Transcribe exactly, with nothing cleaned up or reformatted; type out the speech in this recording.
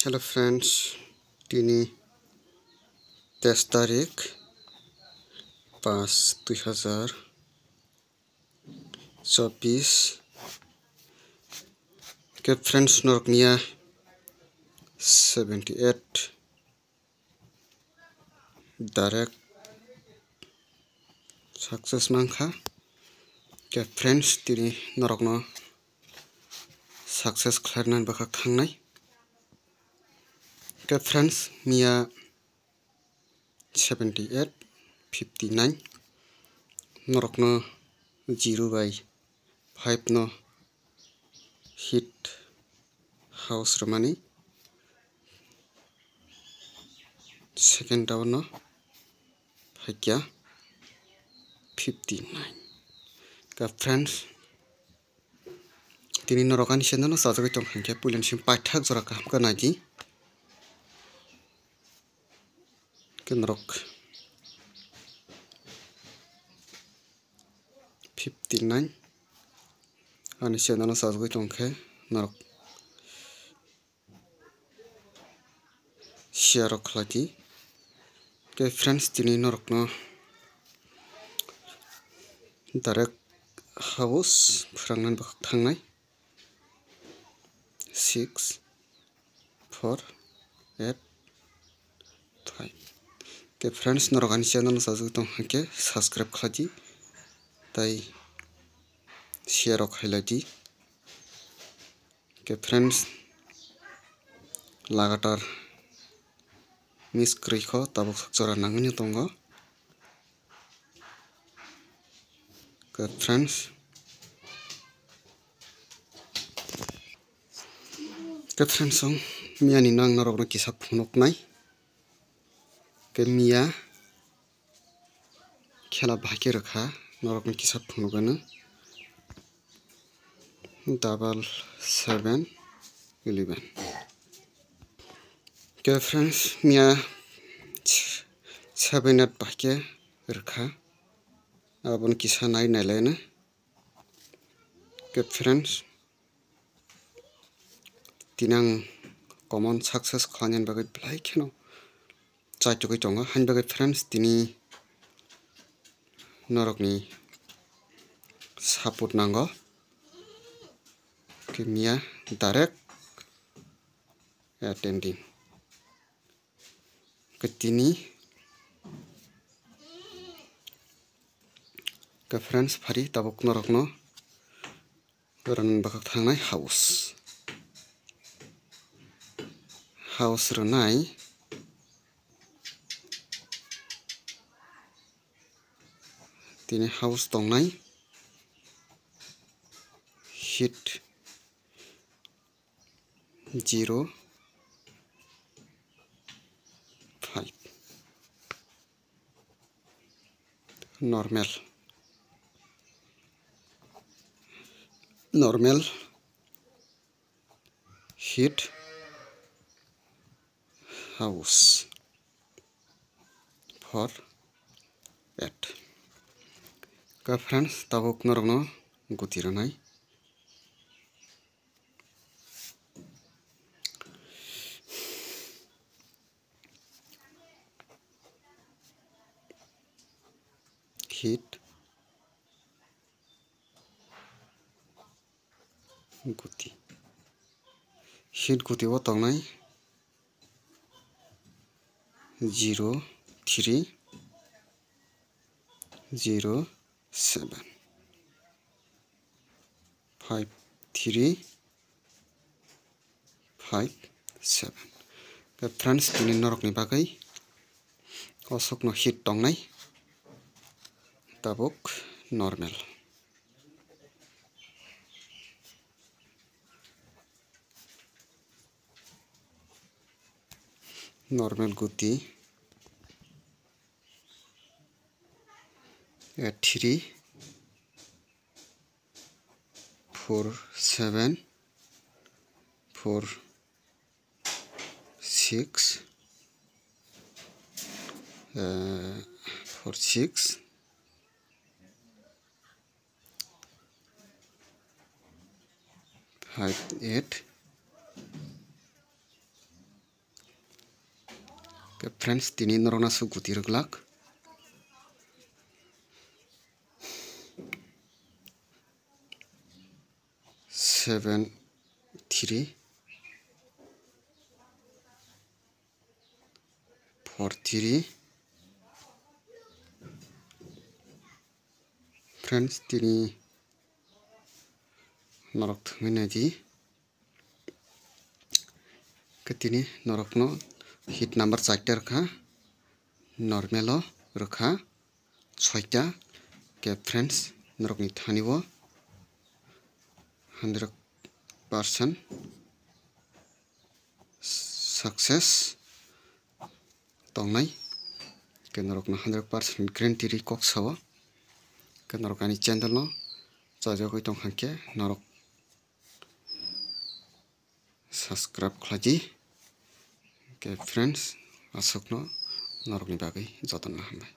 Hello friends, tini teis tarik pas dui hazar chobbish. Ke friends, norok niya seventy eight direct success mankha. Ke friends, tini norokno success khlainani bwkhak thangnai. Ke friends, miya seventy eight, fifty nine, norokno zero by five no hit house rwmani. Second round no phaikya fifty nine. Ka friends, tini norok ani channel no chajagwi tong kha, hwnkhe puilani simi paithak jora kaham khe naidi. Ke norok fifty nine ani channel no chajagwi tong khe norok share rok khlai di. Ke friends, tini norokno direct house phwrangnani bwkhak thangnai six four eight five. Ke friends, norok ani channel no chajagwi tong hwnkhe subscribe khlai di, tai share rok khlai di. Ke friends, lagatar miss kwrwi kho, tabuk sak jora nangwi tongo. Ke friends, ke friends, ang miya ni nang norok no kisa phunuk nai. Ke miya khela bahai khe rwkha, norokno kisa phunukgano double seven eleven. Ke friends, miya seven eight bahai khe rwkha, aboni kisa nai nailaino. Ke friends, tini ang common success khlainani bagwi belai kheno chaitugwi tongo. Haini bagwi friends, tini norokni support nango. Ke miya direct attending. Ke tini ke friends, phari tabuk norokno rwnani bwkhak thangnai house. House rwnai. Tini house tongnai. Hit zero five. Normal. Normal hit house four eight. Ka friends, tabuk norokno guti rwnai. Hit guti. Hit guti o tongnai zero three zero seven. Five three five seven. Ke friends, tini norokni bagwi osokno hit tongnai, tabuk normal. Normal guti, eh, three, four seven, four six, eh, four six, five eight, Ke friends, tini norokna aswk guti rwglak. Seven three four three. Friends, tini norok thwngwi naidi. Khe tini norokno hit number charta rwkha, normal o rwkha soita. Khe friends, norokni thani o hundred percent success tongnai. Khe norokno hundred percent guarantee ri kok sao. Khe norok ani channel no chajagwi tongkha khe norok subscribe khlaidi. Khe friends, aswkno norokni bagwi jotono hambai.